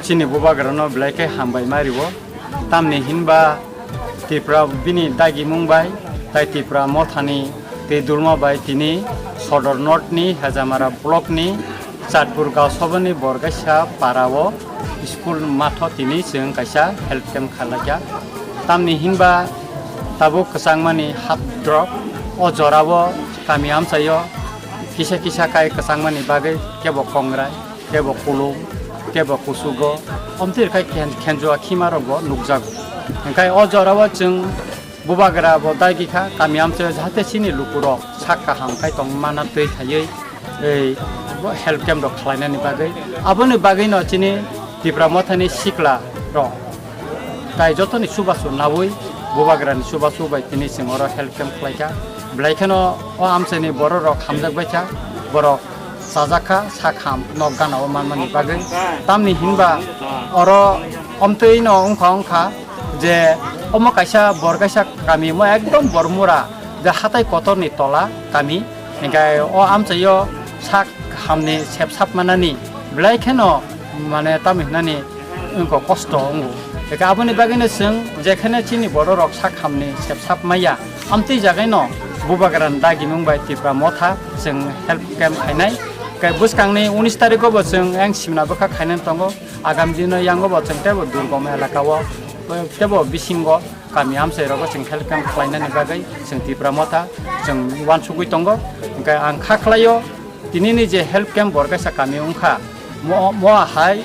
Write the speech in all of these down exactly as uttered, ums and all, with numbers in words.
Chini bubagrano belai khe hambai ma rio. Tamni hinba Tripura bini dagimung bai, tai Tripura mothani tei dulma bai tini Sodor North ni Hejamara block ni Chatpur Gaosabani Borgaisa para o school matho tini chwng kaisa health camp khlaikha. Tamni hinba tabuk kwchangmani hap drop o jorao kami amchaio kisa kisa kai kwchangmani bagwi kebo kongrai, kebo kulum, kebo kusugo, omtwi rwkha khen-, khenjua khimarokbo nukjago. Hwnkhe o jorao chwng bubagra bo dagi kha, kami amchaio jahate chini lukurok sak kaham khai tong mana twi khaiwi ei bo health camp rok khlainani bagwi. Aboni bagwino chini Tipra mothani sikla rok tai jotoni chubachu naui bubagrani chubachu bai tini chwng oro health camp khlaikha. Belai kheno o amchaini bororok hamjakbaikha, borok chajakha, sak ham nok gana o manmani bagwi. Tamni hinba oro omtwino wngkha wngkha je omo kaisa bor kaisa kami, omo ekdom Bormura je hatai kotorni tola kami. Hingkhe o amchaio sak hamni sepsap manani belai kheno, mane, tamo hinani wngkha kosto wngo. Hingkhe aboni bagwino chwng jekheno chini bororok sak hamni sepsap maya, amtwi jagaino bubagrani dagimung bai Tipra motha chwng health camp khainai. Hingkhe bwskangni unis tarikgo bo chwng yang simna bwkha khainani tongo. Agam dino yango bo chwng teibo durgom elaka o, teibo bisingo kami amchai rogo chwng health camp khlainani bagwi chwng Tipra motha chwng uansugwi tongo. Hingkhe ang kha khlaio, tinini je health camp bor kaisa kami wngkha, mo, mo hai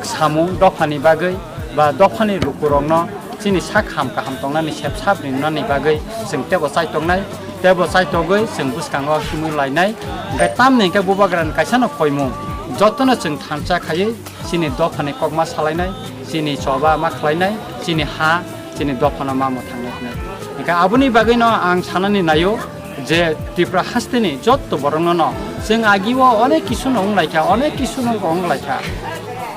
samung dophani bagwi ba dophani lukurokno chini sak ham kaham tongnani sepsap rinani bagwi chwng teibo chai tongnai, teibo chai togwi chwng bwskango himwi lainai. Hingkhe tamni hingkhe bubagrani kaisano koimung jotono chwng thansa khaiwi chini dophani kokma salainai, chini choba ma khlainai, chini ha, chini dophano ma mwthangnai hwnwi. Hingkhe aboni bagwino ang sanani naio je Tripura hasteni jotto borokno no chwng agio onek kisu no wnglaikha, onek kisu no wnglaikha.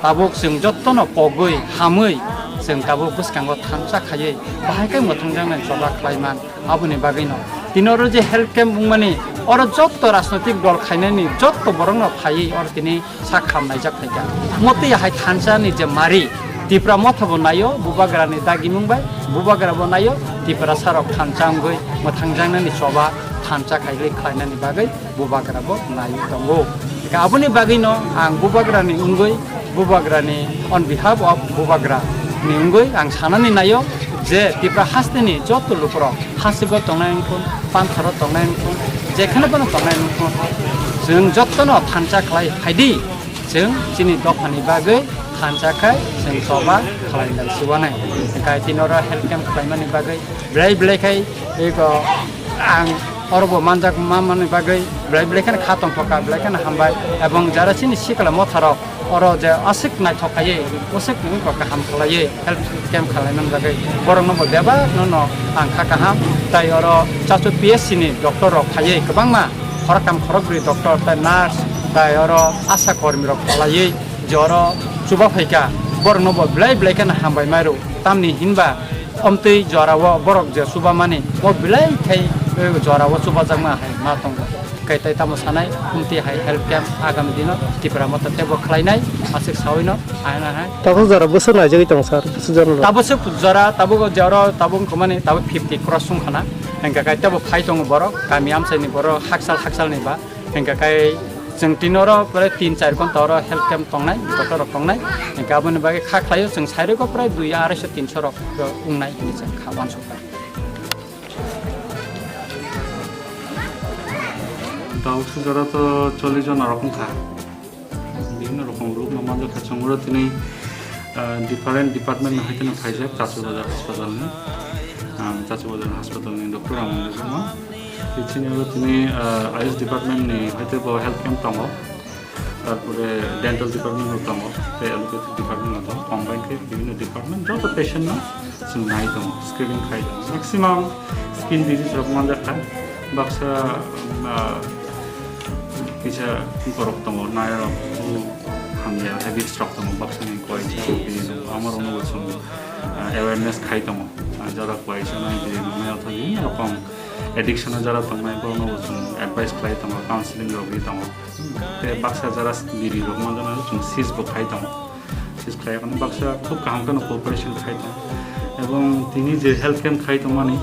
Tabuk chwng jottono pogwi, hamwi, chwng tabuk bwskango thansa khaiwi, bahai khe mwthangjaknai choba khlaiman. Aboni bagwino tini oro je health camp wngmani, oro jotto rajnoitik dol khainani jotto borokno phaiwi oro tini sak ham naijak phaikha. Motwi hai thansani je mari, Tipra motha bo naio, bubagrani dagimung bai, bubagra bo naio, Tiprasa rok thansa wngwi mwthangjaknani choba thansa khaiwi khlainani bagwi bubagra bo naiwi tongo. Hingkhe aboni bagwino ang bubagrani wngwi, bubagrani on behalf of bubagra ni wngwi ang sanani naio je Tipra hasteni jotto lukurok hasigo tongnai wngkun, panthoro tongnai wngkun, jekheno bono tongnai wngkun, chwng jottono thansa khlai phaidi, chwng chini dophani bagwi thansa khai chwng choba khlai lai siwanai. Hingkhe tini oro health camp khlaimani bagwi belai belai khai eko ang oro bo manjak ma manwi bagwi belai belai kheno kha tongthokha, belai kheno hambai. Ebong jara chini sikla motharok oro je aswk naithok khaiwi, aswk wngkha kaham khlaiwi health camp khlaimani bagwi borokno bo bebak no no ang kha kaham. Tai oro Chachu P S C ni doctor rok phaiwi kwbangma khoroktham khorokbrwi doctor tai nurse tai oro asha kormi rok khlaiwi je oro chuba phaikha, borokno bo belai belai kheno hambai mairu. Tamni hinba omtwi jorao borok je chubamani, bo belai khai, eh, jorao chubajakma hai ma tongo. Kai tai tamo sanai, omtwi hai health camp agami dino Tipra motha teibo khlainai, aswk saui no, hai na hai. Tabuk jora bwswk naijagwi tongo, sir? Bwswk jora no? Tabuk se jora, tabuk jora, tabuk wngkha mani, tabuk fifty cross wngkha na. Hingkha kai teibo phai tongo borok, kami amchaini borok, hakchal hakchalni ba. Hingkha kai chwng tini oro pore tin char ghonta oro health camp tongnai, doctor rok tongnai. Hingkha aboni bagwi kha khlaio chwng sairwgo pore dui arai so tin so rok wngnai hinwi chwng kha uansukha. Tabuk se jora to chollish jona rok wngkha. Bibhinno rokom rok no manjakha chwng oro tini, ah, different department no hai kheno phaijak Chachu Bazar hospital ni, ah, Chachu Bazar hospital ni doctor ang wngwi tongmo. Tei chini oro tini, ah, ayush department ni hai tei bo health camp tongo. Tarpore dental department rok tongo, tei allopathic department rok tongo. Combine khe bibhinno department joto patient no chwng nai tongo, screening khai tongo. Maximum skin disease rok manjak kha, baksa, ah, kisa borok tongo, nai rok hamya habits rok tongo, baksa ni koi sa bini tongo, amo rok no bo chwng, ah, awareness khai tongo. Ah, jora koi sa nai bini nai otha bibhinno rokom addiction o jora tongnai borok no bo chwng advice khlai tongo, counseling rok ri tongo. Tei baksa jora biri rok manjak nai chwng sis bo khai tongo. khlai, baksa khub kaham kheno cooperation khai tong. Ebong tini je health camp khai tongmani,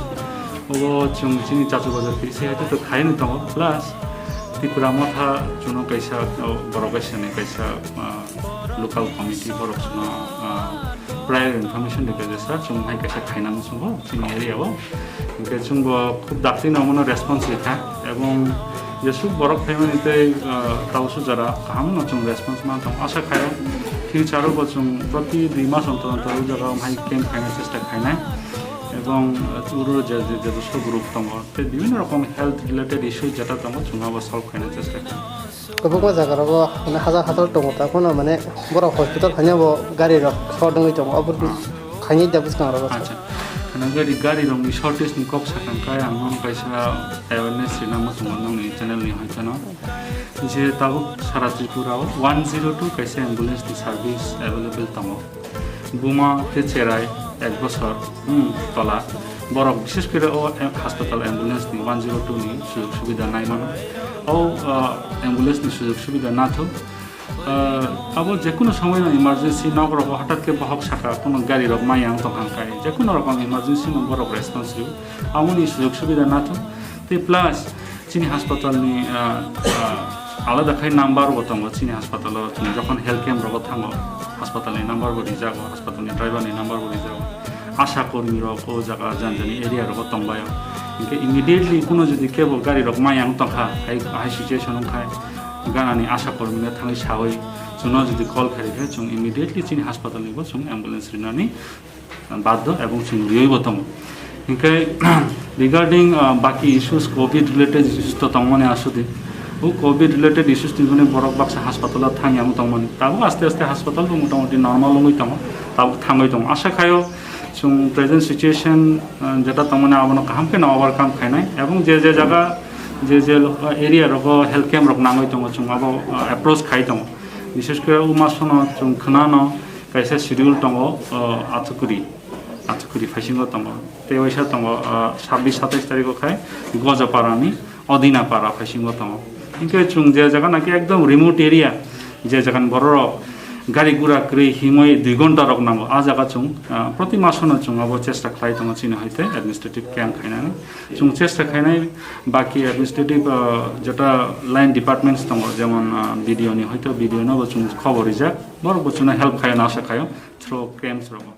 obo chwng chini Chachu Bazar P C hai to khai ni tongo, plus Tipra Motha chuno kaisa, o, borok kaisa ni kaisa, ah, local committee borok chuno, ah, prior information rikha je sir, chwng hai kaisa khaina muchungo chini area o. Hinkhe chwngbo khub dakti no omono response rikha, ebong jesuk borok phaimani tei, ah, tausu jora kaham no chwng response man tong. Asa khaio future o bo chwng proti dui mas ontor ontor o jaga o hai camp khaina chesta khainai, ebong, ah, uro je, je, je so group tongo tei bibhinno rokom health related issues jeta tongo chwng abo solve khaina chesta khainai. Kwbangma jaga rogo mane hachal hachal tongo, ta phano mane borok hospital thangya bo gari rok short wngwi tongo, abo khainai da bwskango rogo. Acha, khana gari, gari rokni shortage ni kok sakang kai ang nono kaisa awareness rina muchungo nongni channel ni hai kheno. Je tabuk sara Tripura o one zero two kaisa ambulance ni service available tongo. Buma khe cherai ek bosor, hmm, tola. Borok bishesh kore o em-, hospital ambulance ni one zero two ni sujog subida nai mano. O, ah, ambulance ni sujog subida nathok. Ah, abo jekunu somoino emergency nok rogo hothat khe bohok saka, kono gari rok maya wng tongkha kai, jekunu rokom emergency no borok response rw, aboni sujog subida nathok. Tei plus chini hospital ni, ah, ah, alada khai number bo tongo, chini hospital o chwng jokhon health camp rogo thango, hospital ni number bo rijago, hospital ni driver ni number bo rijago. Asha kormi rok o jaga jani jani area rogo tongbaio. Hinkhe immediately kuno jodi kebo gari rok maya wng tongkha, hai, hai situation wngkha, ganani asha kormi no thangwi sawi chwngno jodi call khairikhe chwng immediately chini hospital ni bo chwng ambulance rinani baddo ebong chwng riyoibo tongo. Hinkhe regarding, ah, baki issues, covid related issues to tongmani asudi. O covid related issues ni hwnwi borok baksa hospital o thangya wng tongmani. Tabuk aste aste hospital bo motamoti normal wngwi tongo, tabuk thangwi tongo. Asa khaio chwng present situation, ah, jeta tongmani abono kaham kheno overcome khainai. Ebong je je jaga, je je lo-, area rogo health camp rok nangwi tongo, chwng abo, ah, approach khai tongo. Bishesh kore o masono chwng khwnano kaisa schedule tongo, ah, Athukuri. Athukuri phaisingo tongo. Tei waisa tongo, ah, sabbish satais tarikh o khai Gojaparani Odinapara phaisingo tongo. Hinkhe chwng je jaga naki ekdom remote area, je jaga ni bororok gari gura kwrwi himwi dui ghonta rok nango, a jaga chwng, ah, proti masono chwng abo chesta khlai tongo chini hai tei administrative camp khainani. Chwng chesta khainai baki administrative, ah, jeta line departments tongo, jemon, ah, B D O ni hoito B D O no bo chwng khobor rijak, borok bo chwngno help khaio, nasa khaio through camps rogo.